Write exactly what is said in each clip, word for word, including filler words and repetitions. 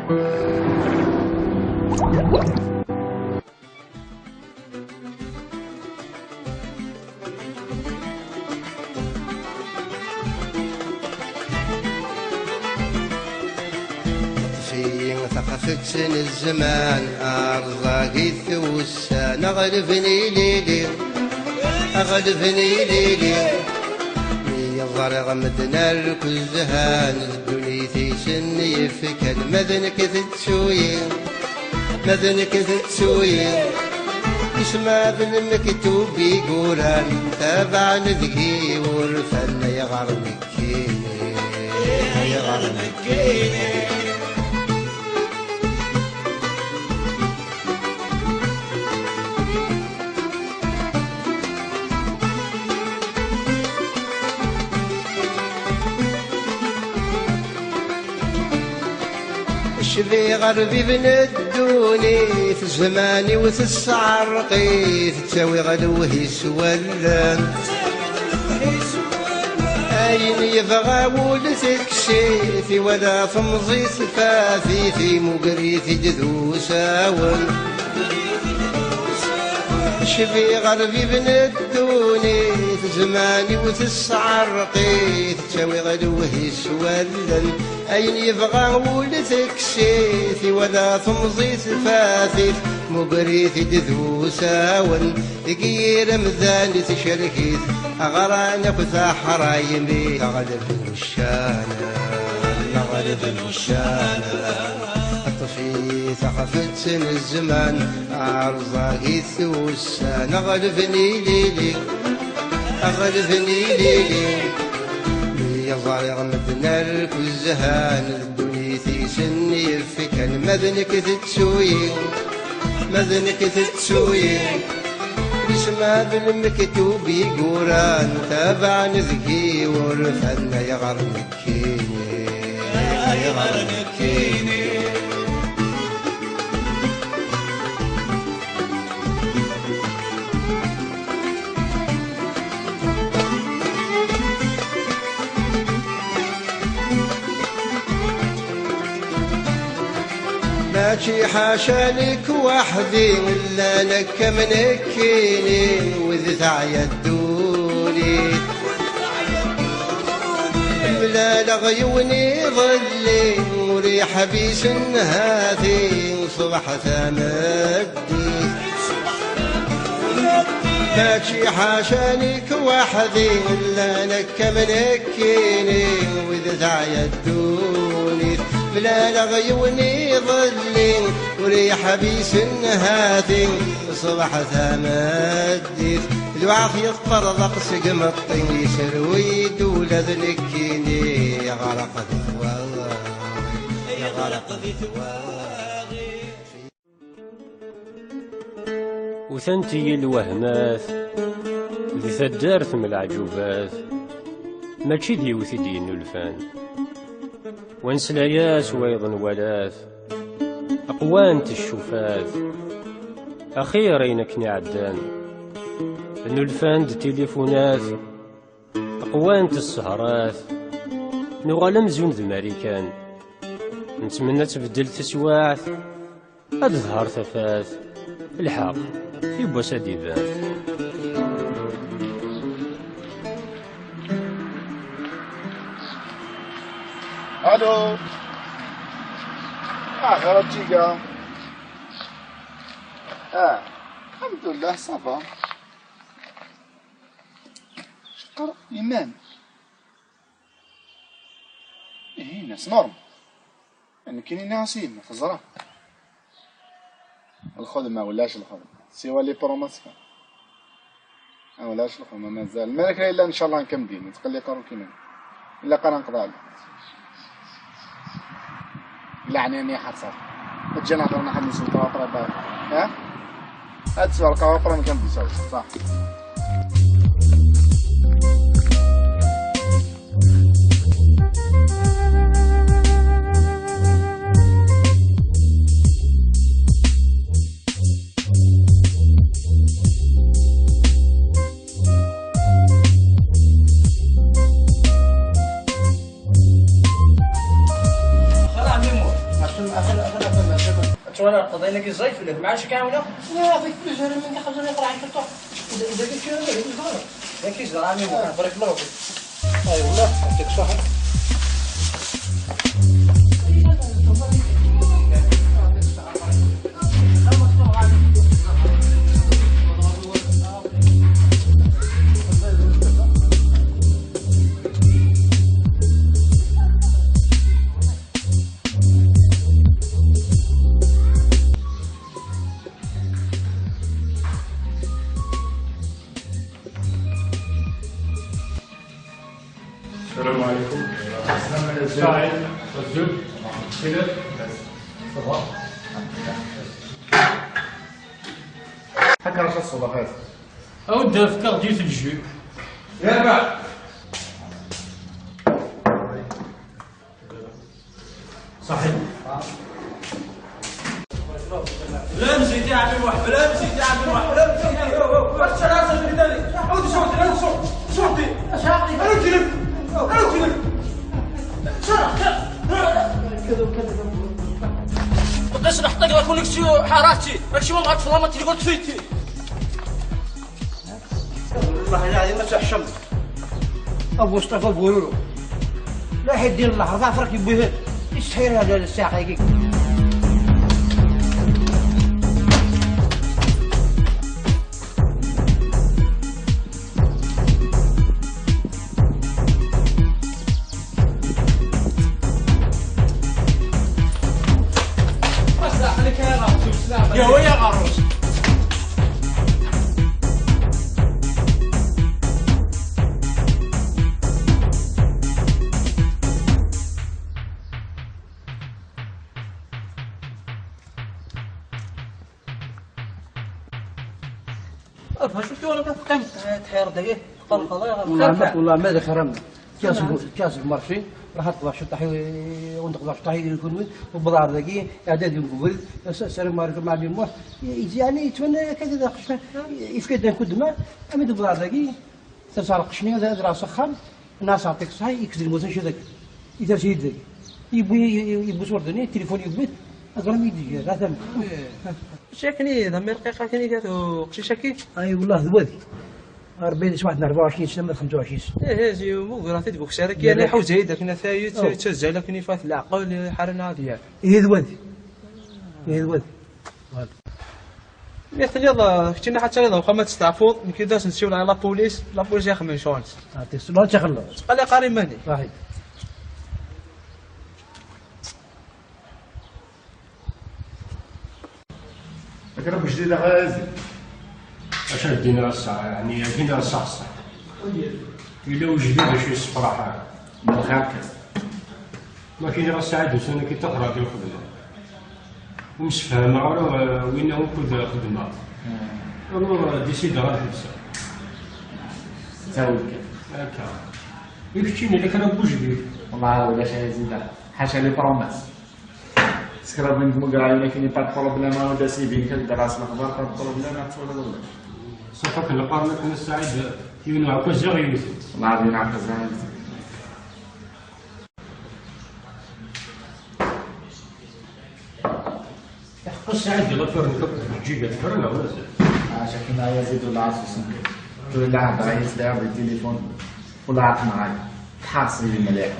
Teṭṭef-iyi taqaft n zzman, rẓagit wussan, aɣleb n ilili, aɣleb n ilili. Mi ẓriɣ medden akk zhan, d ddunit i sen-yefkan, ma d nekk tettu-yi, ma d nekk tettu-yi. Isem-a d lmektub i yuran, tabaɛen deg-i urfan, ayɣer nekkini, ayɣer nekkini. Cbiɣ arbib n ddunit, zzman-iw tesɛerq-it, ttawiɣ lewhi s wallen. Ayen yebɣa wul tekkes-it, iwala temẓi-s tfat-it, imuger-it-id d usawen. Cbiɣ arbib n ddunit, zzman-iw tesɛerq-it, ttawiɣ lewhi s wallen. Ayen yebɣa wul tekkes-it, iwala temẓi-s tfat-it, muger-it-id d usawen. Deg yir amdan i tcerk-it, aɣran akk taḥraymi, aɣleb n uccan, aɣleb n uccan. Ṭṭef-it axfet n zzman, rẓagit wussan, aɣleb n ilili, aɣleb n ilili. Mi ẓriɣ medden akk zhan, d ddunit i sen-yefkan, ma d nekk tettu-yi, ma d nekk tettu-yi. Isem-a d lmektub i yuran, tabaɛen deg-i urfan, ayɣer nekkini, ayɣer nekkini. Mačči ḥaca nekk weḥd-i, llan akka am nekkini wid teɛya ddunit. Mlaleɣ yiwen iḍelli, ur yeḥbis nnhati, ṣbeḥ tameddit. Mačči ḥaca nekk weḥd-i, llan akka am nekkini wid teɛya ddunit. Mlaleɣ yiwen iḍelli, ur yeḥbis nnhati, ṣbeḥ tameddit. Lweɛq yeṭṭerḍeq seg imeṭṭi, yesrew-iyi-d ula d nekkini, yeɣreq di twaɣit, yeɣreq di twaɣit. Utant-iyi lwehmat di taddart m leɛǧubat, mačči d yiwet i d-yennulfan. Wa nesla-yas, wayeḍ nwala-t, qwant ccufat, axir ayen akken iɛeddan. Nulfan-d tilifunat, qwant ssehrat, nuɣal amzun d Marikan. Nettmenna ad tbeddel teswaɛt, ad tḍher tafat, lḥeqq yiwwas ad d-iban. Allô. Ah, xir a Ttiga. Ah, الحمد لله, ça va. Cqer iman. Ihi, nnas norm. Nekkini nniɣ-as i yemma, teẓra. Lxedma, ulac lxedma. Siwa les promotions. Ah, ulac lxedma, mazal. Malak la yella, ncallah, nkamdin, netqelliq arukinan. Illa qara nqḍa. Leɛnaya-nni ḥaṣer. Ǧǧan aṭer naḥ ad nsen lqawa qraba. Ha? Ad teswa lqawa qraba kan d-isawes. Ṣaḥ. انا القضيه انا كي زايد في الاخر، ما عادش كنعاونها. لا، هذيك بليز، انا من داخل زمان يقرا عشرة طاق. اذا اذا كنت شنو، اذا كنت زمان. ياك زرعه من آه، بارك الله فيك. اي والله، يعطيك الصحه. السلام عليكم. سعيد، الزوج، كده. صباح. هكا رشا الصباح هذا. أو دافك غديوت الجو. يا ربع. صحيح. لا مزيد يا عمي واحد، لا مزيد يا عمي واحد، لا مزيد. واش ترى هذا البدالي؟ عاود صوتي، عاود صوتي، صوتي. انا وجلب، انا وجلب. شرع، شرع. بقيت نحطك لا كونيكسيون حرارتي، راك شي ما بغات في لا ماتريكول تفيتي. والله العظيم ما تحشم. ابو مصطفى بويرو. لا حد يدير الله ضعف راك يبويه. يستحيل هذا الساعه هيك. يا هو يا غروس. أبا، شو في ولا كتقيم تحير دقيقة؟ قال خلاص. والله ما، والله ما ذكرنا. كاس، كاس المارشي، راح تطلع شو طاحي، وندق شو طاحي يكون وين، وبضار ذاكي، إعداد يوم قبل، الس-، السلام عليكم، معلم موح، ي-، يعني يتمنى كذا ذا خشنا، يفكد لنا كل ما، أمد بضار ذاكي، تسعة قشني، هذا، هذا راه سخان، الناس عطيك صحي، يكزي الموزن شو ذاك، إذا شي ذاك، يبوي، يبوي صور دنيا، التليفون يبوي، هذا راه ميدي، لا ثم. شاكني، ذا مرقيقة كني كاتو، قشي شاكي؟ أي والله، ذوالي. أربعين سنة، أربعة وعشرين سنة، خمسة وعشرين سنة. إيه، إيه، زي مو قراتي تقول سارك، لا، يعني لا. حوزة هيدا كنا ثايت، أوه. تسجل لك نفاث العقل، حرنا ديال. إيه، ذوالي. إيه، ذوالي. مثل يلا، كنا حتى يلا، وخا ما تستعفوض، يمكن داس نسيو على لا بوليس، لا بوليس يا خمي شونس. عرفتي، السؤال تخلص. قال لي قاري ماني. صحيح. لكن راه جديد غازي. اش دينا الساعة، يعني، دينا الساعة الصح. إلا وجدوا باش يصبر من الخير كان. ما كاين غير الساعة دوسنا كي تخرج الخدمة. ومسفهمة ولا وين هو كل خدمة. أنا ديسيد غير الحبسة. تاويل كان. هكا. يكتشيني لك أنا بوجدي. والله ولا شيء زيد. حاشا لي بروميس. سكرابين مقرا، لكن با بروبليم، هذا سي بين كل دراس الأخبار، با بروبليم، هذا ولا ولا. صافاك القرن كنا السعيد، يونو عكا زيغ يوزن. والله العظيم عكا زيغ يوزن. يحق السعيد يغفر لك، تجيب الفرن ولا زين؟ آه، شكينا يزيد ولا عاصي سنكر. تقول لها هضره، يسلها بالتليفون. ولا عرفنا غاية. تحاصي مليح.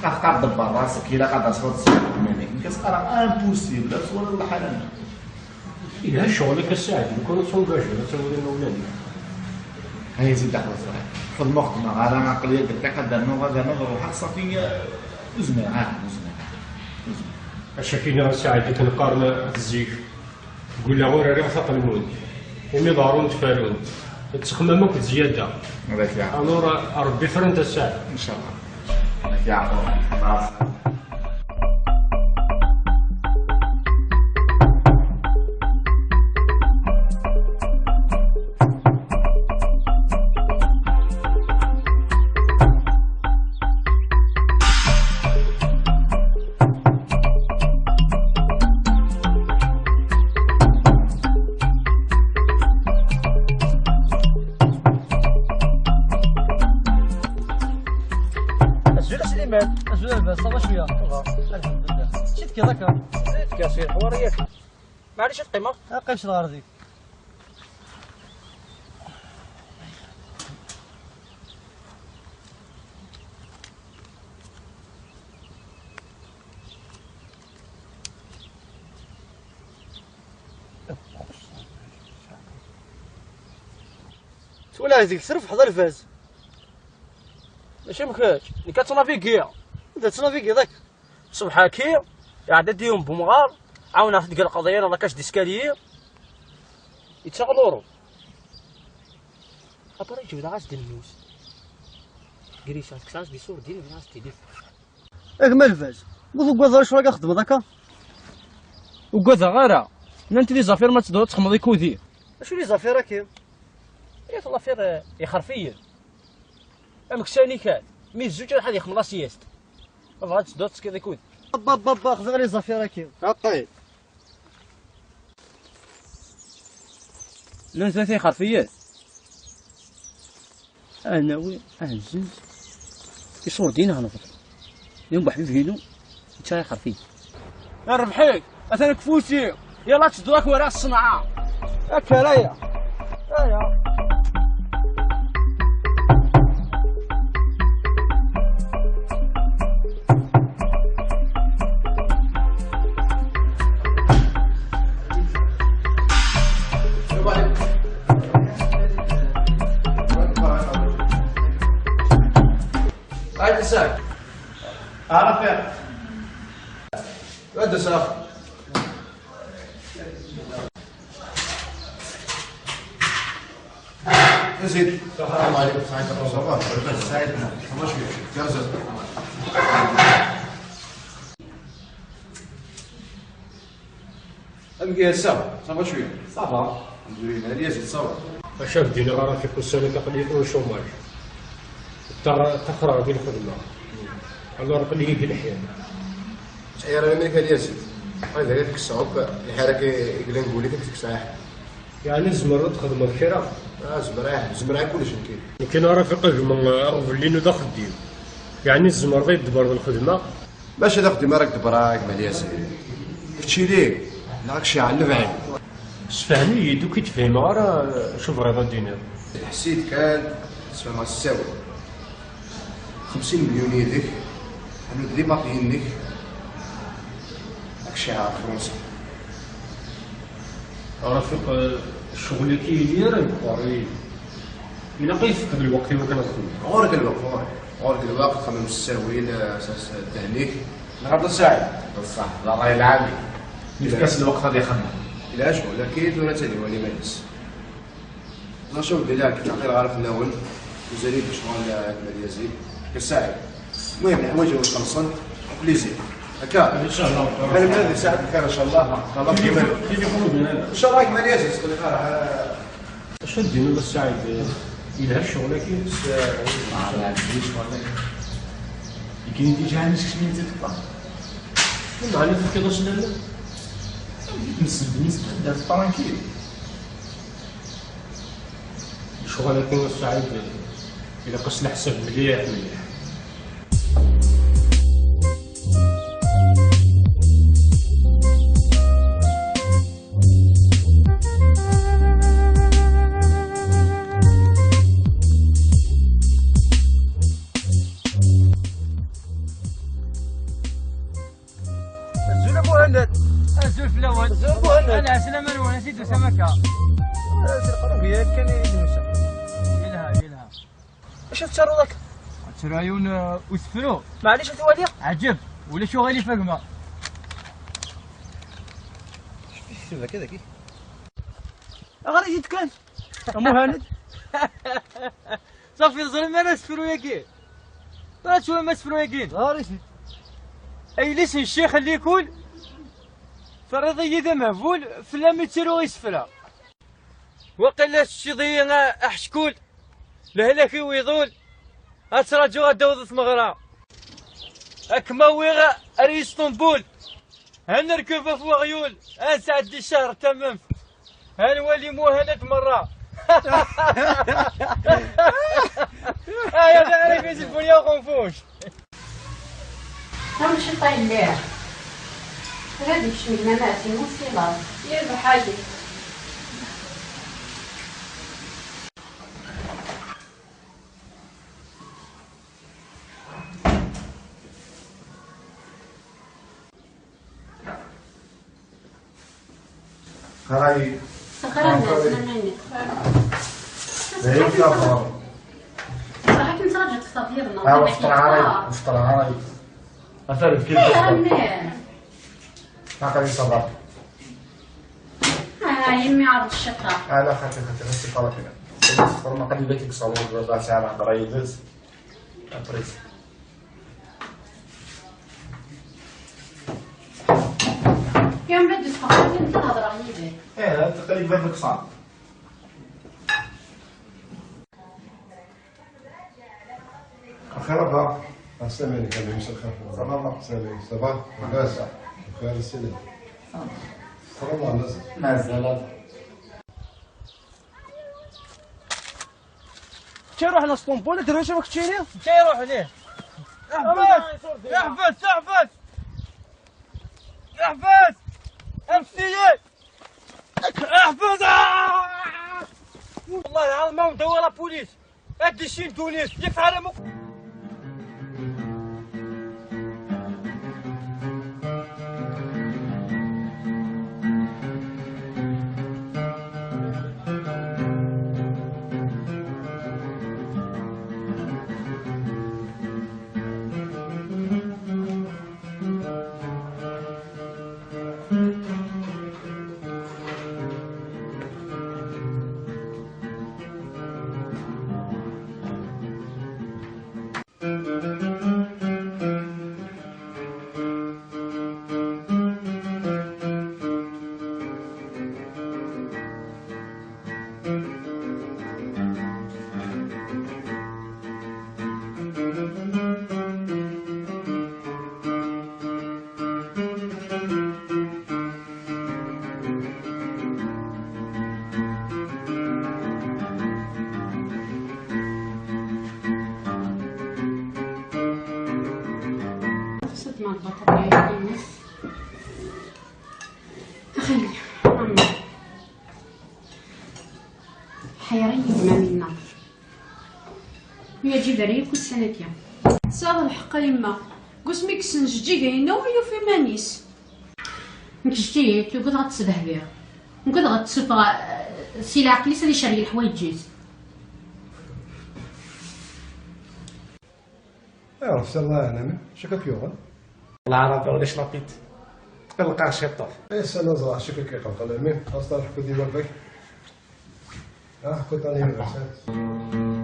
قاعد، قاعد دبر راسك، إلا قاعد أصوات الصوت منك. كتقرا امبوسيبل، أصوات الحالة. إيه، شغلك الساعة، يكونوا سونجاجي، لا تسوي لنا ولادنا. هاي زيد أحوال صغير. في المخدمة، غير أنا قليل قلت لك، هذا النوع، هذا النوع، روحك صافي، آه، أزمة، آه، أزمة. أزمة. الشكينة الساعة، ديك القرن الزيف. قول له غير ريغ تقلمون. إمي ضارون تفارون. تسخمم أكد زيادة. هذاك يا أنور ربي فرنت الساعة. إن شاء الله. هذاك يا عطوة. خلاص. أزول سليمان، أزول لاباس، صافا شوية. الحمد لله. شفت كذا كا؟ شفت كا سير حوار ياك. Maɛlic ad qqimeɣ. Qqim s lɣerdi. Twalaḍ deg terbeḥ d lbaz. Mačči am kečč, nekk ad tnavigiɣ. Anda tnavigiḍ akka? Ṣṣbeḥ-agi, iɛedda-d yiwen n umɣar, ɛawneɣ-t deg lqeḍyan, la cage d'escalier, yettaɣ lurub. Après, jebdeɣ-as-d lmus. Grisa, tekkseɣ-as-d iṣurdiyen, bdiɣ-as-d tilif. A gma lbaz, ma tugadeḍ ara acu ara xedmeḍ akka? Ugadeɣ ara. Nnan-t les affaires ma tedduḍ ad txedmeḍ ikudi. Acu les affaires-agi? Yat l'affaire, eh, ixerf-iyi. Amek sani kan, mi d zuǧ ad ḥad yexmeḍ asiyest. Ma bɣa ad tedduḍ ad tekkiḍ ikudi. Abba, abba, abba, xdiɣ les affaires-agi. Aṭay. Llan tlata ixerfiyen. Ad nawi, ad nzuz. Iṣurdiyen ad nɣeḍ. Yiwen buḥbib-inu, yečča ixerfiyen. Rrbeḥ-ik, atan deg ufus-iw. Yalla ad teddu ad k-wariɣ ṣṣenɛa. Akka ara ya. Aya. هاي تسعة. عرفت. هذا ساخ. يزيد. السلام عليكم. سعيد الله. صباح الخير. سعيد. الله يشفيك. جازت. Amek i ass-a? Ça va cwiya? Ça va. Alhamdulillah, Yazid, ça va. Acu ak-d-iniɣ a Rafiq, ussan-agi aql-iyi au chômage. Ttaxreɣ di lxedma. Alors aql-iyi deg leḥya. Ttḥeyyiṛ ara iman-ik a Yazid. Ad ara tekkseɣ akk lḥir-agi i yellan deg wul-ik, ad k-tekkes. Yeɛni tzemreḍ ad txedmeḍ kra? Ah, zemreɣ, zemreɣ kullec nekkini. Nekkini a Rafiq, a gma, aɣbel-inu d axeddim. Yeɛni tzemreḍ ad yi-d-tḍebbreḍ lxedma? Maca d axeddim ara k-ḍebbreɣ a gma Lyasin. Kečč ili, neɣ ad k-ceɛɛel lebɛid. Sefhem-iyi-d, ur k-id-fhimeɣ ara acu tebɣiḍ ad d-tiniḍ. Ḥess-iyi-d kan, sfehmeɣ s ttawil. Xemsin melyun yid-k, ḥnu-d les papiers-nnek, ad k-ceɛɛeɣ ɣer Fransa. A Rafiq, ccɣel-agi yili ara yebqer. Ilaq ad yi-tefkeḍ lweqt i wakken ad xedmeɣ. Ɣur-k lweqt, ɣur-k. Ɣur-k lweqt, xemmem s ttawil, eh, s, s ddehn-ik. Nɣer d Saɛid. Bṣaḥ, d ṛṛay lɛali. Nefk-as lweqt ad ixemmem. Ila ccɣel-agi, tura ad tali wali iman-is. Ẓer acu beddileɣ, aql-aɣ ara fell-awen. Mazal-iyi deg ccɣel, eh, Akmal Yazid. Akka Saɛid. المهم الحوايج هو خلصن. بليزير. هكا. ان شاء الله. بالك هذه ساعة الخير ان شاء الله. خلاص. تليفون، تليفون بنادم. ان شاء الله Akmal Yazid، تقول لي: "آه". Acu ad d-tiniḍ a Saɛid? Yelha ccɣel-agi? Yeɛni déjà amek snin tfeṭṭa. Meɛna tefkiḍ-as laman? Amek tmessedem-it tranquille? Ccɣel-agi a Saɛid, ilaq-as leḥsab mliḥ mliḥ. Azul a Muhannad. Azul fell-awen. Azul a Muhannad. Ala, ɛeslama-nwen, acu d-tusam akka? Azul qrib yakan i d-nusa. Yelha, yelha. Acu tettaruḍ akka? Ad ttruɣ yiwen, uh, usefru. Maɛlic a t-waliɣ? Ɛǧeb, ulac uɣilif a gma. Acu i tekteb akka dagi? Ɣer-iyi-d kan. A Muhannad. Ṣafi, teẓrim ara asefru-yagi? Teẓra twam asefru-yagi? Ɣer-it-id. Aylis n ccix n likul, terriḍ-iyi d amehbul, fell-am i ttruɣ isefra. Waqila teččiḍ-iyi a, aḥeckul, lehlak-iw iḍul, ad ttraǧuɣ ad d-taweḍ tmeɣra. Ad kem-awiɣ ar Isṭenbul. Ad nerkeb ɣef weɣyul, ad nesɛeddi ccehr d tamemt, ad nwali Muhannad merra. Aya d aɛrib i Zilfunya Uxenfuc. Tamciṭ ay lliɣ. Ad ikcem gma Maɛsi Musilaḍ. Yerbeḥ a Ɛli. Qqaray. Qqaray. D ayen kan. Ṣaḥ akken ttraǧuɣ ṭṭfeɣ yid-neɣ. Ah, ur fṭreɣ ara, ur fṭreɣ ara. Atan d kif. Aql-i ṣaber. Ah, yemmi ɛreḍ cciṭa. Ah, la, xaṭi, xaṭi, xaṭi, xaṭi. Tfeḍ ma qlil ad k-iṣawed baba, sɛiɣ lhedra yid-s. Après. Yemma d-tfeḍ, ad hedreɣ yid-k. Eh, tqlib baba qṣan. Axir a baba. Aslama ɛleyk, a mmi, msel xir. Ça va, ça va. Ça va? Lɛebad? Bxir, a sidi. Ça va, mazal. Mazal. Kečč iruḥen Sṭembul, ad d-rnu cafak keččini? Kečč iruḥen, ih. Iḥbes! Iḥbes! Iḥbes! Iḥbes! Iḥbes-iyi! Iḥbes! Ah! Wallahi lɛaḍim ma ndewi la police. Ad d-issin ddunit, yif ara mu- Txuṣṣ-d ma lbaṭaṭa-ines. Axili, amen. Ḥeyṛen yemma-m-inna. Ur yi-ǧib ara yakk ussan-agi. Tesɛiḍ lḥeqq a yemma. Deg wasmi i yessen Jeǧǧig ayenna ur yufi iman-is. Nekk Jeǧǧig tugiḍ ad tt-sbehdiɣ. Ugiɣ ad tt-sufɣeɣ, eh, si leɛqel-is ad icerreg leḥwayeǧ-is. Ayɣef, s Allah yeɛlam, acu akka k-yuɣen? Leɛrabi ulac lapit. Tqelqeɣ ciṭṭaḥ. Ass-a neẓra acu akka k-iqelqen, a mmi. Xas ṛuḥ ḥku-d i baba-k. Ṛuḥ ḥku-d i baba-k.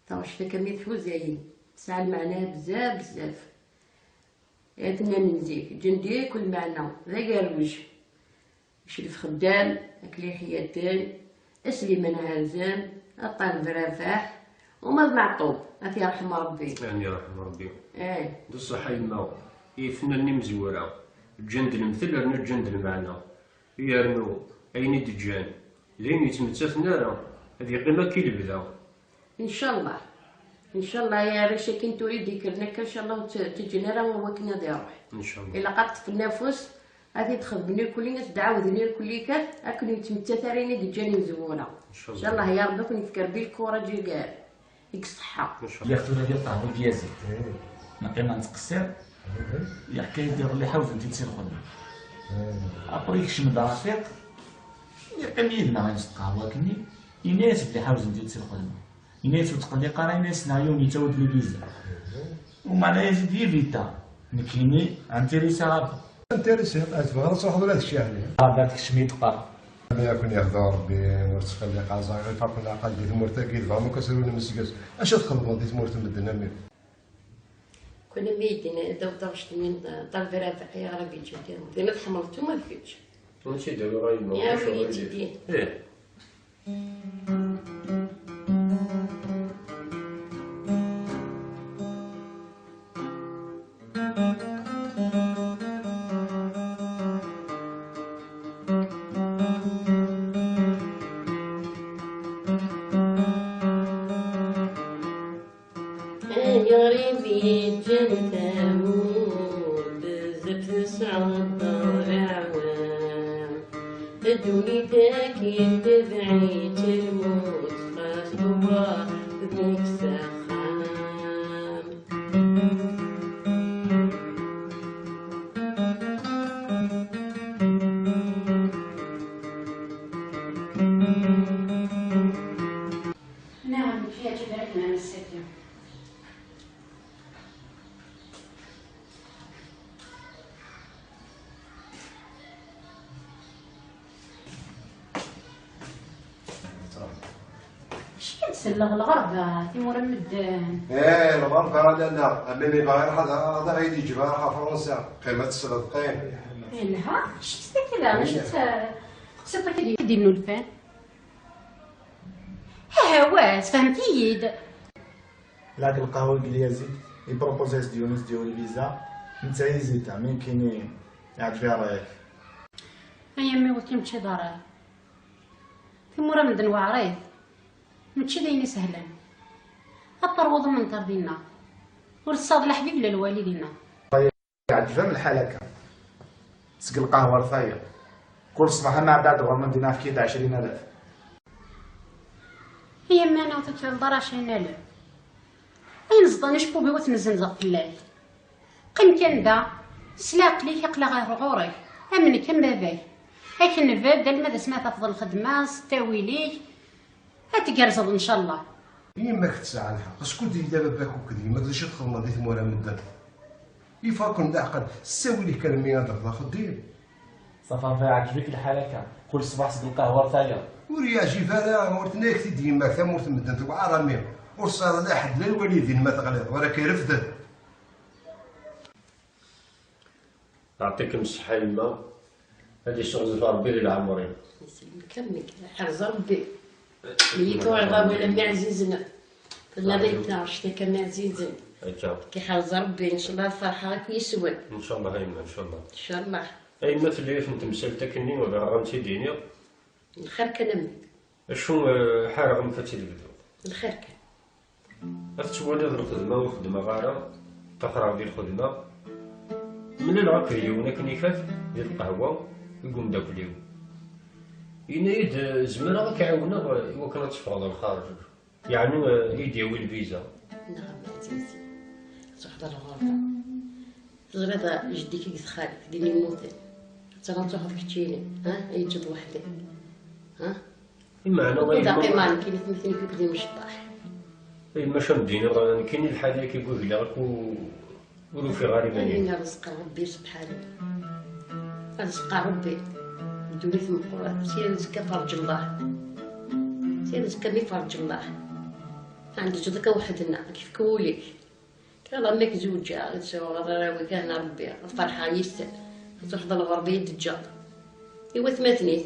Taɣect-agi mi tḥuza-yi, tesɛa lmeɛna bezzaf, bezzaf. Ay atnan n zik, ǧǧan-d yakk lmeɛna, d agerruj. Icref Xeddam, Akli Ḥyaten, Sliman Ɛazem, Ṭaleb Rabaḥ, uma d Meɛṭub, ad t-yerḥem Ṛebbi. Amin, yerḥem Ṛebbi. Eh. D ṣṣeḥ a yemma, i yifennanen imezwura, ǧǧan-d lemtel rnu ǧǧan-d lmeɛna. Yernu ayen i d-ǧǧan, d ayen yettmettaten ara, ad yeqqim akka i lebda. Ncallah. Ncallah, ay arrac-agi n tura i d-ikkren akka, ncallah ur tt-, ur tt-ǧǧin ara wakken ad iruḥ. Ncallah. Ilaq ad ṭṭfen afus, ad t-id-xedmen irkelli, ad t-id-ɛawden irkelli kan, akken ur yettmettat ara ayen i d-ǧǧan imezwura. Ncallah. Ncallah, ya Ṛebbi, ad ken-yefk Ṛebbi lkuṛaǧ i, i ṣṣeḥḥa. Ncallah. Lliɣ tura di ṭṭerf n Yazid. Eh. Neqqim ad nettqeṣṣir. Eh. Yeḥka-yi-d iḍelli ḥawden-t-id si lxedma. Eh. Après yekcem-d Rafiq, yeqqim yid-neɣ ad nesseqqa wakken-nni, yenna-yas belli ḥawden-t-id si lxedma. Yenna-yas ur ttqelliq ara, yenna-yas neɣ yiwen yettawi-d libiza. Umeɛna Yazid yivita, nekkini intéressé ɣer. Intéressé, ad tebɣiḍ ad truḥeḍ ula d kečč yeɛni. Ɣer da tekcem-iyi-d qqar. Am yakun yehder Rebbi, ur ttqelliq ara, ẓriɣ ifakun lɛaqal di tmurt-agi, tebɣam akk ad s-run amesges. Acu txedmeḍ di tmurt n medden, a mmi? Kunwi i d-yenna d taɣect-nni n Ṭaleb Rabaḥ, ayɣer ad yeǧǧ din? Din ad tḥemmleḍ-tt uma d kečč. Ur tt-id-awiɣ a yemma, ulac aɣilif. Ih. Ay aɣrib yeǧǧan tamurt, bezzaf tesɛuḍ leɛwam. Ddunit-agi tebɛid lmut, xas tewweḍ tmut s axxam. Nniɣ-am-d yeɛǧeb-ak neɣ ass-agi? Acu i d-selleɣ, lɣerba, timura n medden? Eh, lɣerba, a lalla, a mimi bɣiɣ ad, ad aɣ-yi-d-yeǧǧ ɣer Fransa. Qqim ad tesleḍ, qqim. Yelha, acu-tt takla, acu-tt, teqsiḍ akka d-yennulfan? Aha, wa, sfehmet-iyi-d. Lak lqahwa n Yazid, ipropose-as-d Yunus diɣ lviza, netta hésita, mi nekkini iɛǧeb-iyi ṛṛay-ik. Ay a mmi, ur kem-ččiḍ ara. Timura n medden weɛrit, mačči d ayen isehlen. Ad terwuḍ umenṭer dinna. Ur tessaḍ la ḥbib la lwali dinna. Yeɛǧeb-am lḥal akka. Seg lqahwa ar tayeḍ. Kul ṣṣbeḥ ameɛdad ɣur-neɣ din efk-iyi-d ɛecrin alaf. Ay a mmi, ur tuklaleḍ ara ɛecrin alaf. Ayen ẓḍan acebbub-iw ad ten-zzenzeɣ fell-ak. Qqim kan da, s leɛqel-ik aql-aɣ ar ɣur-k, am nekk am baba-k. Ad k-nbedd alma d asmi ara tafeḍ lxedma s ttawil-ik, ad tgerrzeḍ ncallah. Yemma-k tesɛa lḥeqq, acku d yella baba-k akked yemma-k, d acu i txedmeḍ di tmura n medden? Yeffeɣ-ken leɛqel, s ttawil-ik armi ad d-tafeḍ axeddim. Ṣafa Ṛebbi iɛǧeb-ik lḥal akka, kul ṣṣbeḥ seg lqahwa ar tayeḍ. Ur yeɛjib ara, ur tenna-yak-t-id yemma-k, tamurt n medden tewɛer a mmi. Ur tesɛiḍ la ḥedd la lwalidin ma teɣliḍ, wala k-irefden. Yeɛṭikem ṣṣeḥḥa yemma, ad yesseɣzef Ṛebbi di leɛmer-im. Iselmek a mmi, iḥrez Ṛebbi. Mi yi-tuɣeḍ awal a mmi ɛzizen. Tella d taɣect akka a mmi ɛzizen. Akka. K-iḥrez Ṛebbi, ncallah ad ferḥeɣ akk yis-wen. Ncallah a yemma, ncallah. Ncallah. A yemma, tella yiwet n temsalt akkenni bɣiɣ ad m-tt-id-iniɣ. Lxir kan a mmi. Acu, eh, ḥareɣ amek ad tt-id-bduɣ? Lxir kan. Ad tettwaliḍ lxedma ur xeddmeɣ ara, ṭṭaxreɣ di lxedma. Mlaleɣ akked yiwen akken ikat di lqahwa i umeddakel-iw. Yenna-yi-d, eh, zemreɣ ad k-ɛiwneɣ, eh, i wakken ad teffɣeḍ lxarǧ. Yeɛni, eh, i d-yawi lviza. Nɛam, ɛzizi. Ad truḥeḍ ɣer lɣerba. Teẓriḍ, eh, jeddi-k i deg texxamt, din i yemmuten. Ad truḥeḍ keččini, ha? Ad yeǧǧeḍ weḥd-k. Ha? Imeɛna ma yella. Ur d-aqimeɣ nekkini, tmekni-k akk d imecṭaḥ. Ay, maca ad m-d-iniɣ, nekkini lḥal-agi i gugleɣ akk u-, ur ufiɣ ara iman-iw. Amin, rrezq n Ṛebbi subḥanu. Rrezq n Ṛebbi. Ddunit meqqret. Si rrezq-a ferǧ Allah. Si rrezq-a mi ferǧ Allah. Ɛnd ǧeḍ-k weḥd-nneɣ, ad k-ifk wul-ik. Kra ma k-zewǧeɣ, ad sɛuɣ arraw-ik, ahna Ṛebbi, ad ferḥeɣ yis-sen. Ad truḥeḍ ɣer lɣerba i d-teǧǧeḍ. I watmaten-ik?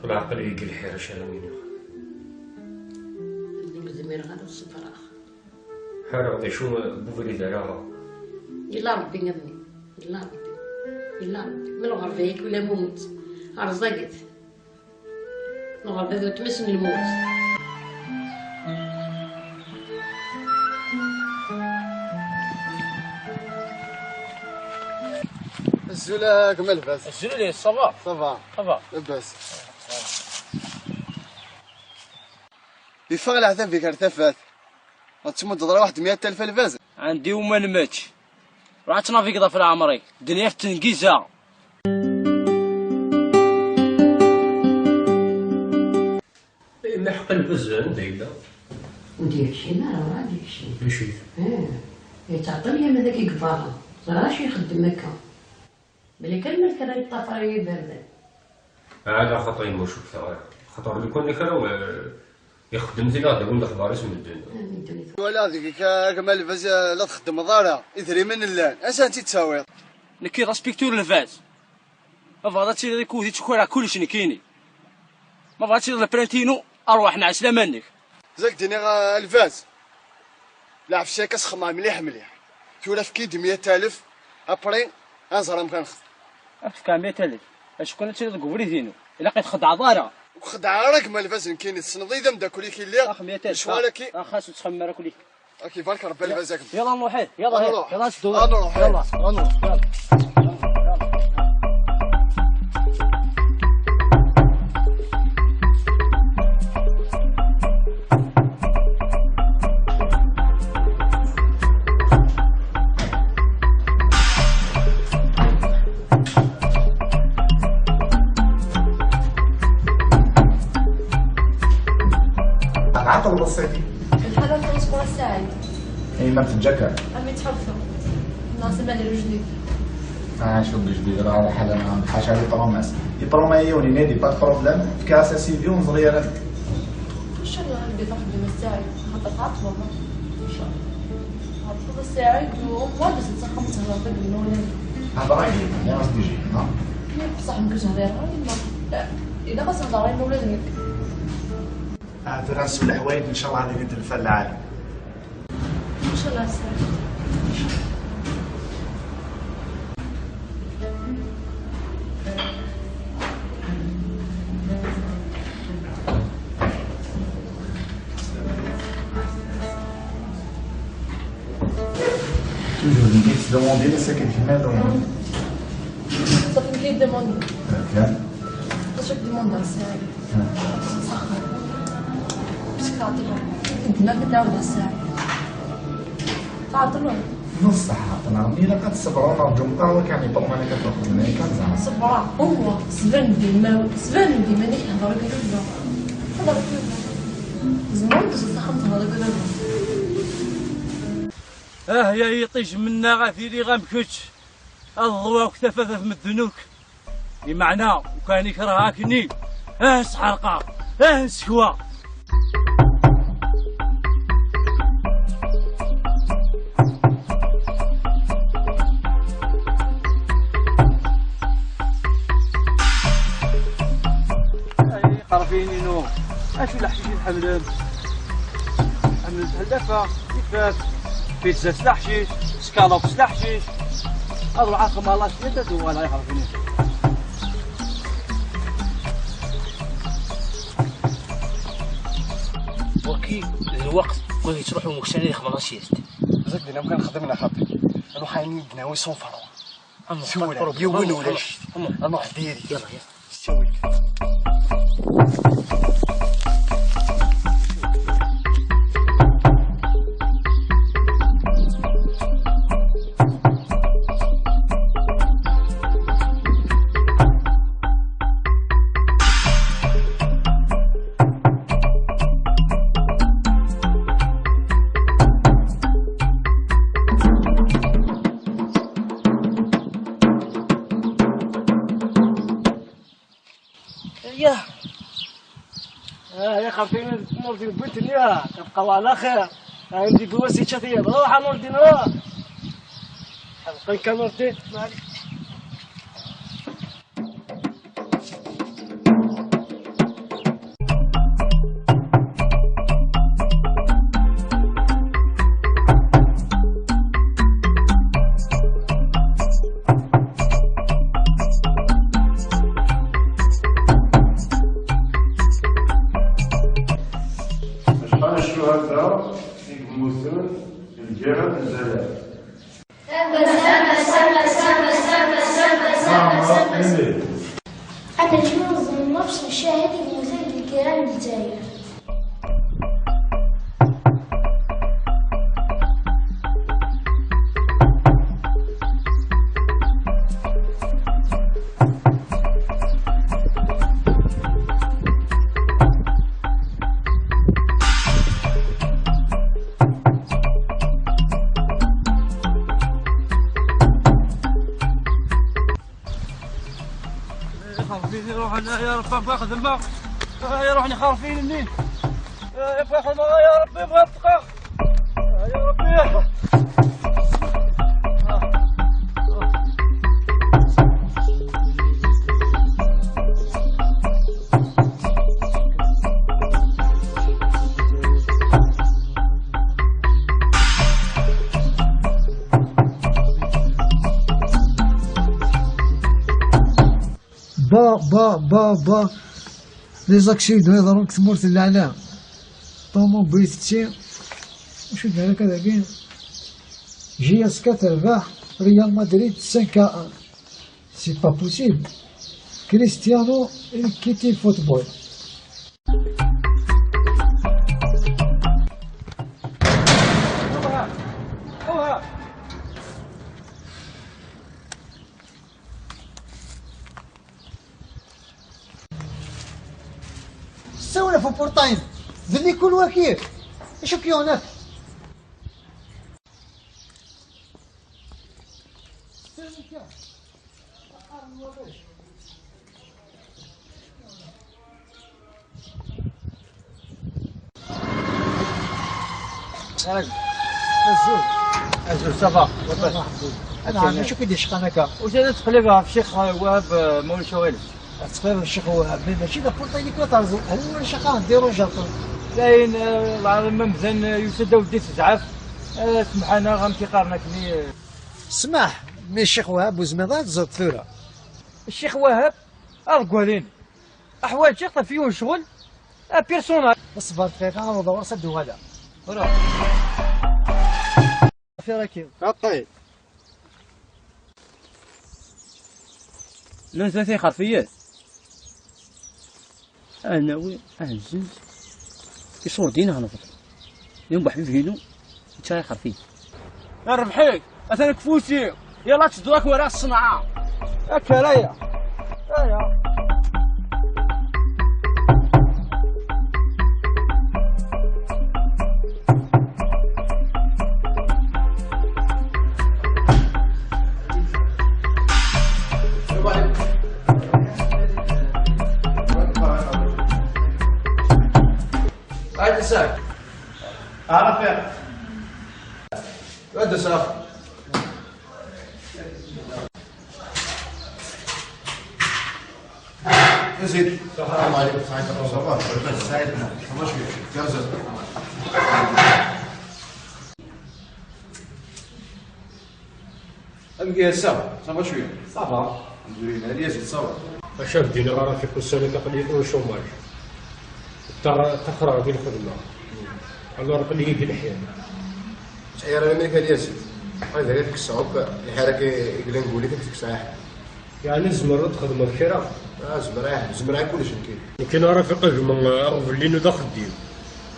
Leɛqel-ik deg lḥir, acu ara m-iniɣ? Ur zmireɣ ara ad ṣebreɣ. Ḥareɣ d acu n ubrid ara aɣeɣ. Yella Ṛebbi a mmi, yella Ṛebbi, yella Ṛebbi. Ma lɣerba-agi ula mumut, rẓaget. Lɣerba d weltma-s n lmut. Azul a gma Lbaz. Azul, ça va? Ça va. Ça va. Labas. Yeffeɣ leɛtab-ik ar tafat. Ur tettmuddeḍ ara waḥed meyya alef a Lbaz? Ɛendi uma n mač. Ruḥ ad tnavigeḍ ɣef leɛmer-ik. Ddnya tettengizza. Imeḥqel Lbaz anda yella? Ur d-yekcim ara, ur d-yekcim. Mačči. Eh, yettɛeṭṭel yamma dagi deg berra. Ẓriɣ acu ixeddem akka. Bla kan ma kra yeṭṭafar i yiberdan. Ala xaṭi, ma ur cukteɣ ara. Xaṭer lukan kra, eh, ixeddem tin ad d-awin lexbar-is medden. Amin, ddunit. Wala deg-k a gma Lbaz, eh, la txeddmeḍ ara. Idrimen llan. Ansa ad tt-id-tawiḍ? Nekki d aspiktur Lbaz. Ma bɣiḍ ad tiliḍ i kud i ttukareɣ kullec nekkini. Ma bɣiḍ ad tiliḍ lepranti-inu, arwaḥ, nɛeslama-nnek. Zak d-iniɣ, eh, Lbaz. Lɛefs-yak asxemmer mliḥ mliḥ. Tura efk-iyi-d meyya alef, après ad nẓer amek ara nexdem. Ad k-fkeɣ meyya alef? Acku ad tiliḍ deg ubrid-inu. Ilaq i txedɛeḍ ara. Ur k-xeddɛeɣ ara gma lbaz nekkini, tessneḍ-iyi d ameddakel-ik i lliɣ. Ax meyya alef. Lecɣal-agi. Ax, xas ur ttxemmim ara akk-ik. Ak ibarek Rebbi lbaz-akem. Yalla nruḥ, eh, yalla, ad nruḥ, yalla ad s-dduɣ. Ad nruḥ. Yalla. Ɛṭel بسيطي. الحالة نخلص برا الساعة. اي ما تتجكر. عمي تحبطوا. ناصر ما نديرو جديد. اه، شو بجديد؟ راه على حال انا ما نبقاش على بروميس. دي بروميس يوني نادي، با بروبليم. في كاس سي في ونزري انا. ان شاء الله نبدا واحد اليوم الساعة. خاطر تعطل والله. ان شاء الله. تعطل الساعة وما بس تسخن تهضر بالنوني. هضر عليك، يا راس دي جي، ها؟ بصح ما كنتش هضيرها، ما. لا، الا غتهضر غير نولد منك. آه، ترى نسول الحوايج، إن شاء الله هذه بنت الفلاعة. إن شاء الله سهل. Toujours une petite demande, mais c'est que tu m'as demandé. Ça fait une petite demande. Ok. Ça fait une demande, c'est صح. بس كتعطلوا. كنت ما كنت عاود الساعة. تعطلوا. نص ساعة عطنا. مي لا كتصبروا، نرجو مقهوة كان يطلب أنا كتاخذ لنا كان زعما. صبرا. هو سبان ديما، سبان ديما نيك هضر كذا. هضر كذا. زمان بس صح تهضر كذا. آه يا يطيش منا غافيلي غام كوتش. الضواك ثفثف من الدنوك. بمعنى، وكان يكرهكني، اه سحرقة، اه سكوى. اي قربيني نو. اش الحشيش الحملان؟ حملت هلافة، كيفاش؟ بيتزا سلاحشيش، سكالوب سلاحشيش. هذا العاقم على شيء تدوى لا يعرفني. وكي الوقت ما يتروح ومكساني خمسة شيرت. زيد دينا مكان خدمنا خاطر. نروح عيني دناوي سون فروا. سورة يوين ولا شيء. نروح ديري. يلا، يلا. ياه. آه، يا خاوتي، نور ديال بنت الدنيا، كتبقاو على خير. آه، عندي بواسي تشاتيه، روح نور الدين، روح. حلقنك نور الدين. Acḥal n ccuhada i yemmuten deg lgirra n Lezzayer? Ad neǧǧu ẓemmeṛ s ncahad i yemmuten deg lgirra n Lezzayer. خرفيني روح انا يا رب ابغى خدمة. آه، يا روحني خرفيني. آه، ابغى خدمة يا ربي ابغى ابقى. آه، يا ربي. Ba, ba, ba, ba. Les accidents yeḍran deg tmurt n leɛlam. Ṭumubil tetti. Acu d-nerra akka dagi? J S K terbeḥ Real Madrid cinq à un. C'est pas possible. Cristiano, il quitte le football. Ssawel ɣef uporṭay-nni. D likul waki. Acu k-yuɣen akk? Azul. Azul, ça va. Ana, acu k-id-icqan akka? Ur telli tettqellib ɣef Ccix Wahab, euh, ma ulac aɣilif. Tettqellib ɣef Ccix Wahab, mais mačči d apurṭay-nni kan terẓem. Hal ulac axxam, dérange aṭas. Dayen, euh, lɛaḍima amdan, euh, yusa-d awd-is zɛaf. Euh, semḥ-aneɣ, amek i qqaren akkenni, euh. Smaḥ, mais Ccix Wahab ur zmireḍ ad teẓreḍ tura. Ccix Wahab, aḍeggal-in. Aḥwaǧeɣ-t ɣef yiwen ccɣel, a personnel. Ṣber dqiqa, ad ḍewreɣ s ad d-uɣaleɣ. Tura. Affaire-agi. Xaṭi. Llan tlata ixerfiyen. Ad nawi, ad nzuz. Iṣurdiyen ad nɣeḍ. Yumbeḥ bib-inu. Netta ixerfiyen. Rrbeḥ-ik, atan deg ufus-iw. Yalla tedduḍ ak wara ṣṣenɛa. Akka ara ya. Aya. هاي مساك. عرفت. Ad d-aseɣ. Azul. Salam aleykum. Saɛid, ça va? Saɛid, ça va cwiya. Amek i ass-a? Ça va cwiya? Ça va. Alhamdulillah, Yazid, ça va. Acu ad d-iniɣ ara fik ussan-agi, aql-iyi au chômage. Ttaxreɣ di lxedma. Alors aql-iyi di leḥya. Ttḥeyyiṛ iman-ik a Yazid. Ad ara tekkseɣ akk lḥir-agi i yellan deg wul-ik, ad tekkseɣ. Yeɛni tzemreḍ ad txedmeḍ kra? Ah, zemreɣ, zemreɣ kullec nekkini. Nekkini ara fiqeɣ gma aɣbel-inu d axeddim.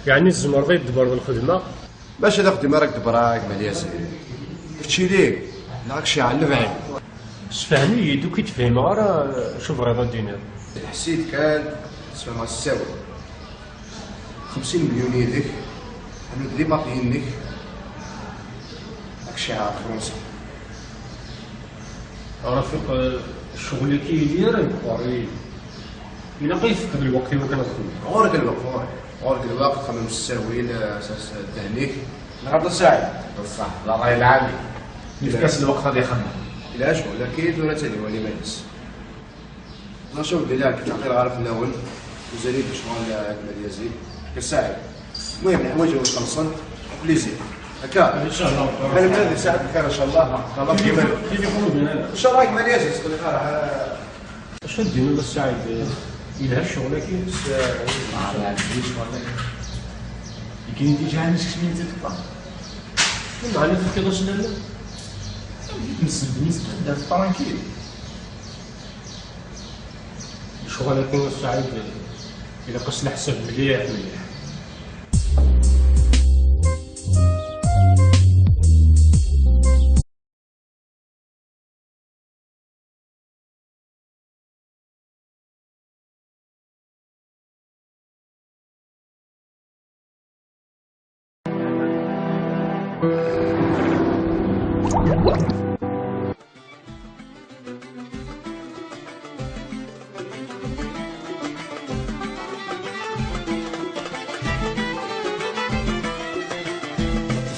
Yeɛni tzemreḍ ad yi-d-tḍebbreḍ lxedma? Maca d axeddim ara k-ḍebbreɣ a gma Yazid. Kečč ili, neɣ ad k-ceɛɛel lebɛid. Sefhem-iyi-d, ur k-id-fhimeɣ ara acu bɣiḍ ad d-tiniḍ. Ḥess-iyi-d kan, sfehmeɣ s ttawil. Xemsin melyun yid-k, ḥnu-d les papiers-nnek, ad k-ceɛɛeɣ ɣer Fransa. A Rafiq, eh, ccɣel-agi yili ara yeqqur, i-, ilaq ad yi-tefkeḍ lweqt i wakken ad xedmeɣ. Ɣur-k lweqt, ɣur-k. Ɣur-k lweqt, xemmem s ttawil, eh, s, s ddehn-ik. Neɣ a Saɛid? Beṣṣeḥ, d ṛṛay lɛali. Yefka-s lweqt ad ixemmem. Ulac, walakin tura ttali wali iman-is. Maca ur d-iliɣ deg ttɛeqqileɣ ara fell-awen. Mazal-iyi di ccɣel, eh, Akmal Yazid. Saɛid. المهم، leḥwayeǧ-nwen xellṣen. Aql-i zik. Akka? إن شاء الله. Ɣilemt ad yesɛa lxir, إن شاء الله. Ṭalab. Tilifu-, tilifu-, إن شاء الله, Akmal Yazid, ttqelliq ara. Acu ad d-tiniḍ a Saɛid? Yelha ccɣel-agi? Ah, yeɛjeb-iyi ccɣel-agi. Yekkini déjà ɛni sekcem-iyi-tt-id ṭṭaq. Meɛna tefkiḍ-as laman? Msebben-is tranquille. Lecɣal-agi a Saɛid, ilaq-as leḥsab mliḥ, mliḥ.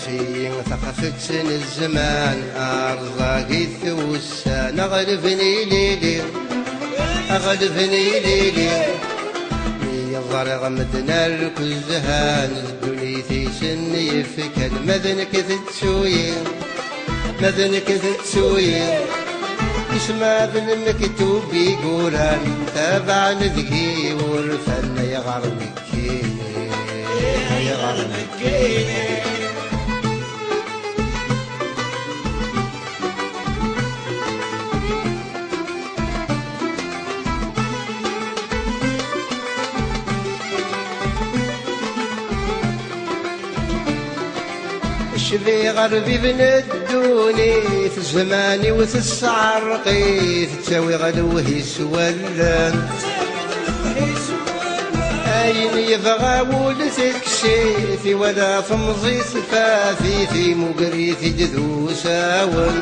Teṭṭef-iyi taqafukt n zzman, rẓagit wussan, aɣleb n yilili, aɣleb n yilili. Mi ẓriɣ medden akk zhan, d ddunit i sen-yefkan, ma d nekk tettu-yi, ma d nekk tettu-yi. Isma d lmektub i yuran, tabaɛen deg-i urfan, ayɣer nekkini, ayɣer nekkini. Cbiɣ arbib n ddunit, zzman-iw tesɛerq-it, ttawiɣ lewhi s wallen. Ayen yebɣa wul tekkes-it, iwala temẓi-s tfat-it, imuger-it-id d usawen.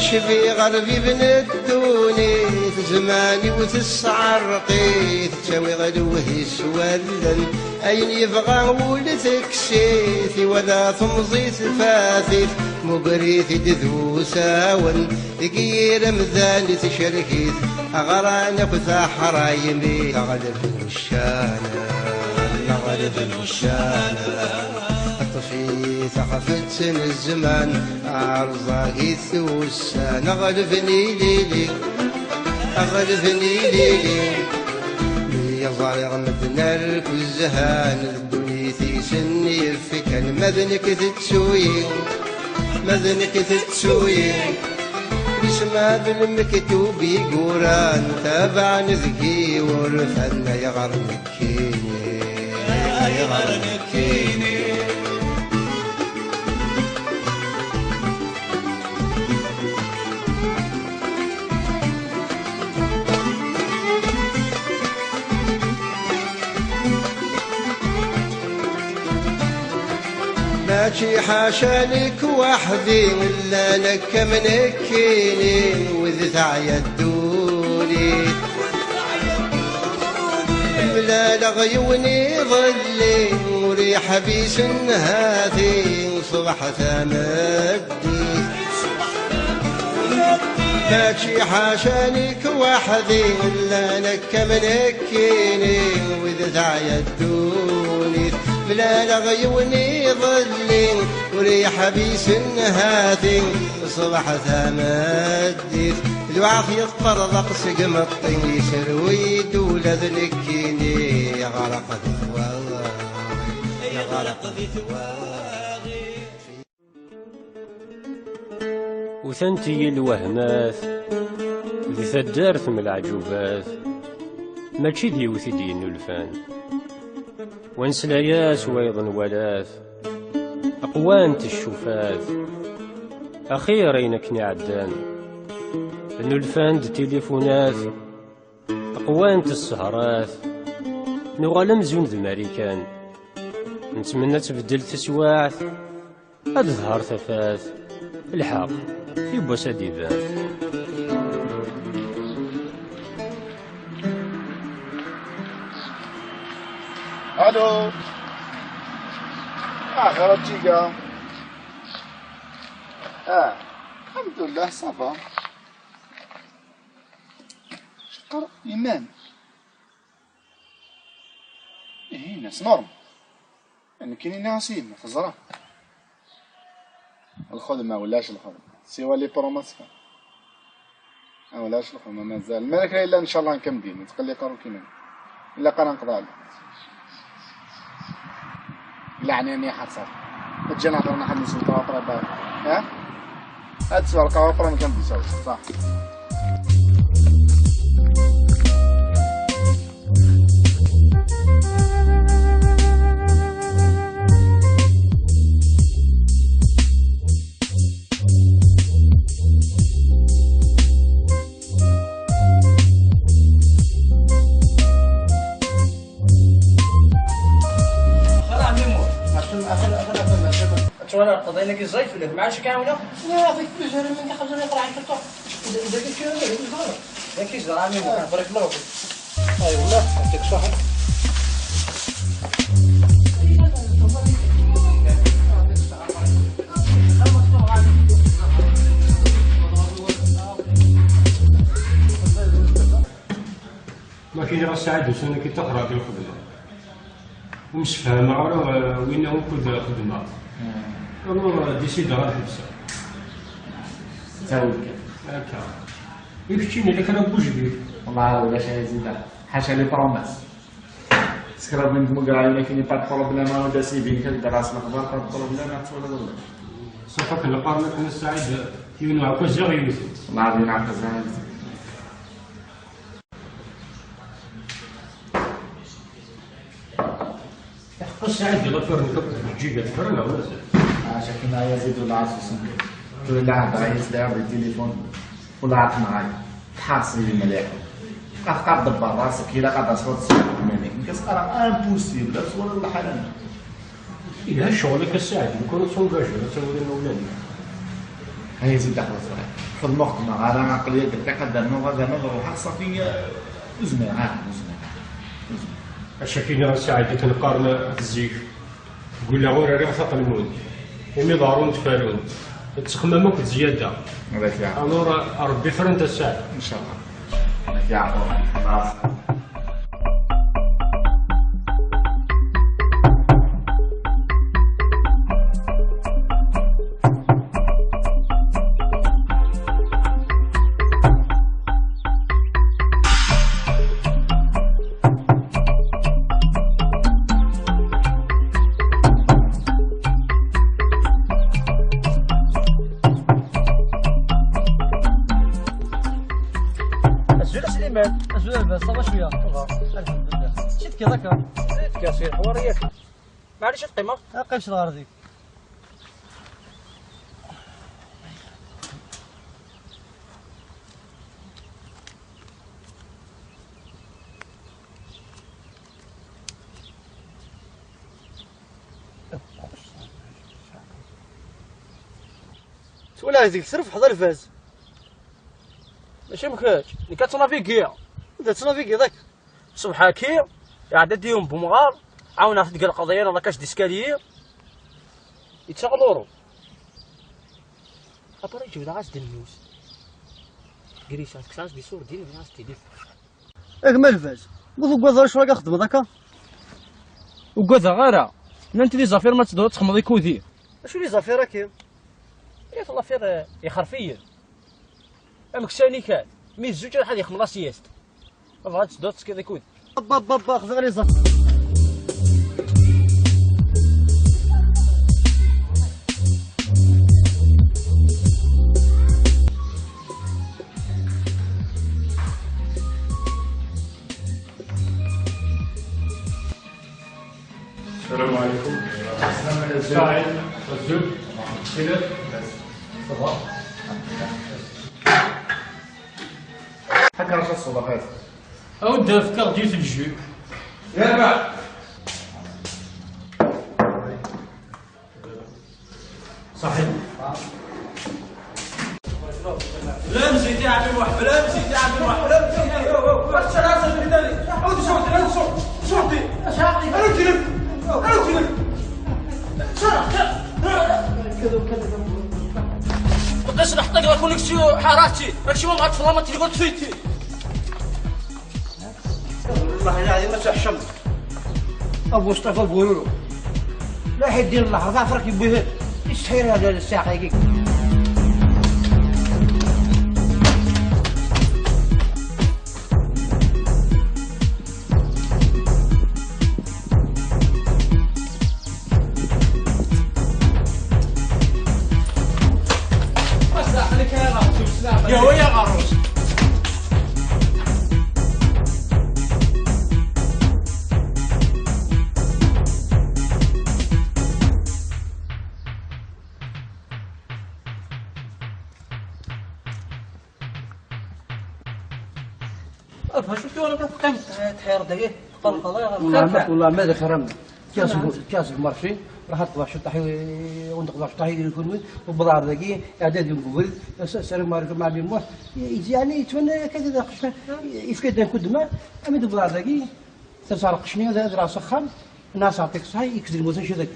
Cbiɣ arbib n ddunit, zzman-iw tesɛerq-it, ttawiɣ lewhi s wallen. Ayen yebɣa wul tekkes-it, iwala temẓi-s tfat-it, muger-it-id d usawen. Deg yir amdan i tcerk-it, ɣran akk taḥraymi, teɣleb n uccan, teɣleb n uccan. Ṭṭef-it axef-itt n zzman, ɛerẓag-it ussan, ɣleb n ilili, ɣleb n ilili. Mi ẓriɣ medden akk zhan, d ddunit i sen-yefkan, ma d nekk tettu-yi, ma d nekk tettu-yi. Isma d lmektub i yuran, tabaɛen deg-i urfan, ayɣer nekkini, ayɣer nekkini. Mačči ḥaca nekk weḥdi, llan akka am nekkini, wid teɛya ddunit. Mlaleɣ yiwen iḍelli, ur yeḥbis nnhati, ṣṣbeḥ tameddit. Mačči ḥaca nekk weḥdi, llan akka am nekkini, wid teɛya ddunit. Mlaleɣ yiwen iḍelli, ur yeḥbis nnhati, ṣṣbeḥ tameddit. Lweɛt yeṭṭerḍeq seg imeṭṭi, yesruy-d ula d nekkini, yeɣreq di twaɣit, yeɣreq di twaɣit. Utant-iyi lwehmat di taddart m leɛǧubat, mačči d yiwet i d-yennulfan. Wa nesla-yas, wayeḍ nwala-t, aqwant ccufat, axir ayen akken iɛeddan. Nulfan-d tilifunat, aqwant ssehrat, nuɣal amzun d Marikan. Nettmenna ad tbeddel teswiɛt, ad tḍher tafat, lḥeqq yiwwas ad d-iban. Allô. Ah, xir a Tiga. Ah, الحمد لله, ça va. Cqer iman. Ihi, nas norm. Nekkini nniɣ-as i yemma, teẓra. Lxedma, ulac lxedma. Siwa les promotions. Ah, ulac lxedma, mazal. Malak la yella, ncallah, nkamdin. Netqelliq akk iman. Ilaq ara nqeḍɛen. Leɛnaya-nni ḥaṣer. Ǧǧan aqrun ḥad n sulta aqrab. Ha? Ad sberqaɣ aqrun kan di sawt. Ṣaḥ. Xala ɛemmi Muḥ. Ttwalaɣ qeḍin-agi ẓẓay fell-ak, maɛac k-ɛawneɣ? Ẓriɣ ɣef-k plusieurs minutes, xaṭer yeqreɛ-ik ṭṭuq. Dagi kra ma dagi ẓriɣ. Dagi ẓriɣ ɛemmi Muḥ, barak Allah fik. Ay wallah, yɛṭik ṣṣeḥḥa. Ma k-iniɣ a Saɛid, ussan-agi ṭṭaxreɣ di lxedma. Ur msefhameɣ ara, eh, winna ukud xedmeɣ. Alors, eh, décideɣ ad ḥebseɣ. Ttawil kan. Akka. I keččini, la kra n wejdi? Wallah, ulac ay Zida. Ḥaca les promesses. Sekra n tmugrayin, akken pas de problème, ara d-asibin, kan d-ras lexbar, pas de problème, ad twaliḍ ulac. Ṣaḥa, akken lqern akken Saɛid, yiwen uɛekkaz i ɣ-yewten. Wallah, d aɛekkaz i ɣ-yewten. Iḥeqqa Saɛid di lafir-nnek akked Ǧǧiga, tefra neɣ mazal? Acu akken ay Zida ulac usemmiḍ. Tura la hḍeṛ-iyi-d di tilifun. Ula ɛerfeɣ ay tḥaṣi mliḥ. Afqar ḍebber rasek, ilaq ad tesweḍ ṣṣeḥ iman-ik. Nekk as-qqareɣ impossible, ad twaliḍ lḥala-nni. Iha ccɣel akka Saɛid, lukan ur ttungajir, ad tawal imawlan-ik. Ay Zida xlaṣ bɣiɣ. Xedmeɣ xedmeɣ, ara aql-i ad d-ṭṭiq ad rnuɣ, ad rnuɣ, ruḥeɣ ṣafi, ur zmireɣ ara, ur zmireɣ ara. Ur zmireɣ. Acu akka i nniɣ a Saɛid, akken qqaren at zik. Ggulleɣ ur rriɣ taqelmunt, imi ḍerrunt farunt, ttexmam akked zzyada. Ad ak-yeɛfu. Alors, Rebbi frant a Saɛid. Incallah. Ad ak-yeɛfu. Xalaṣ. Azul a Sliman. Azul a lbas, ça va cwiya? Ça va. Alḥemdulillah. Acu tekkiḍ akka? Acu tekkiḍ si lḥwar yak? Maɛlic ad qqimeɣ. Qqim s lɣerdi. Twalaḍ deg trebḥeḍ a lbaz. Mačči am kečč, nekk ad tnavigiɣ. Anda tettnavigiḍ akka? Ṣṣbeḥ-agi, iɛedda-d yiwen n umɣar, ɛawneɣ-t deg lqeḍyan, la cage d'escalier. Yettaɣ luru. Après, jebdeɣ-as-d lmus. Grisa, tekkseɣ-as-d iṣurdiyen, bniɣ-as-d tilifun. A gma Lbaz, ma tugadeḍ ara ccɣel-agi ad xedmeḍ akka? Ugadeɣ ara. Nnan-t les affaires ma tedduḍ ad txedmeḍ ikudi. Acu les affaires-agi? Iḍ l'affaire, eh, ixerf-iyi. Amek sani kan, mi d zzuǧ ad ḥad yexdem la sieste. Ma bɣa ad tedduḍ ad tekkiḍ ikudi. Babba, babba, xdiɣ les affaires. السلام عليكم. سعيد، الزوج، شنو؟ صباح. حكى رشا الصباحات. أو دافك أغدية الجو. يا ربع. صحيح. لا مشيتي عند واحد، لا مشيتي عند واحد، لا مشيتي. واش راسك بدالي؟ عاود شوطي، عاود شوطي، شوطي. اش عقلي؟ انا نجرب، انا نجرب. شرع، شرع. بقيت نحطك لا كونيكسيون حرارتي، راك شي ما معرفت والله ما تليفون تفيتي. والله العظيم ما تحشم. أبو مصطفى بورورو. لا حد يدير الله، ظافرك يبويه. يستحيل هذا الساعة هيك. يا هو يا غروس. أبا، شو تو أنا كنت قايم تحير دقيقة. قال الله يا والله ما، والله ما ذكرنا. كاس، كاس المارشي، راح تطلع شو طاحي، وانت تطلع شو طاحي يكون وين، وبضاعة ذاكي، إعداد يوم قبل، الس-، السلام عليكم مع بيموح، ي-، يعني يتمنى كذا ذا خشنا، يفكد كل ما، أمي بضاعة ذاكي، تسعر قشني، هذا، هذا رأس خام، الناس أعطيك صحي، يكزي الموزة شو ذاك،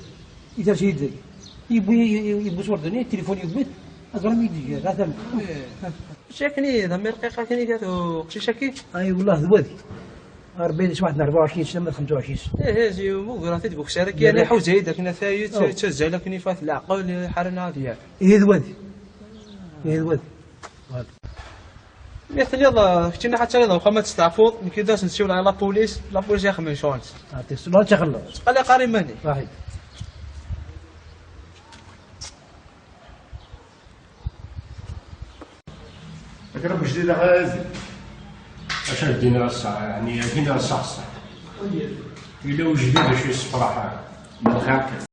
إذا سيد ذاك، يبوي، يبوس وردني، التليفون يبوي، أزرم يدي، لا ثم. شاكني، ذا مرقيقة كني كاتو، قشي شاكي؟ أي والله، ذوذي. أربعين سنة، أربعة وعشرين سنة، خمسة وعشرين سنة. إيه، إيه، زي مو قراتي تبوك سارك، يعني، حوزة هيدا كنا ثايو، تشزا لكني فات العقل، حرنا هذه. إيه، ذوذي. إيه، ذوذي. Mi tiliḍ, eh, keččini ḥatta tiliḍ uxxam ad testeɛfuḍ, nekk d asen siwleɣ i lapulis, lapulis yaxmen ccɣel-nsen. Ɛṭi-s, ur tt-ixelleḍ. Ttqelliq ara iman-ik. Saḥit. Akrab ujdid a Ɣazi. Acu ad d-iniɣ ass-a, yeɛni, ad d-iniɣ ass-a ṣṣeḥ. Yella ujdid acu yessefraḥ, lxir kan.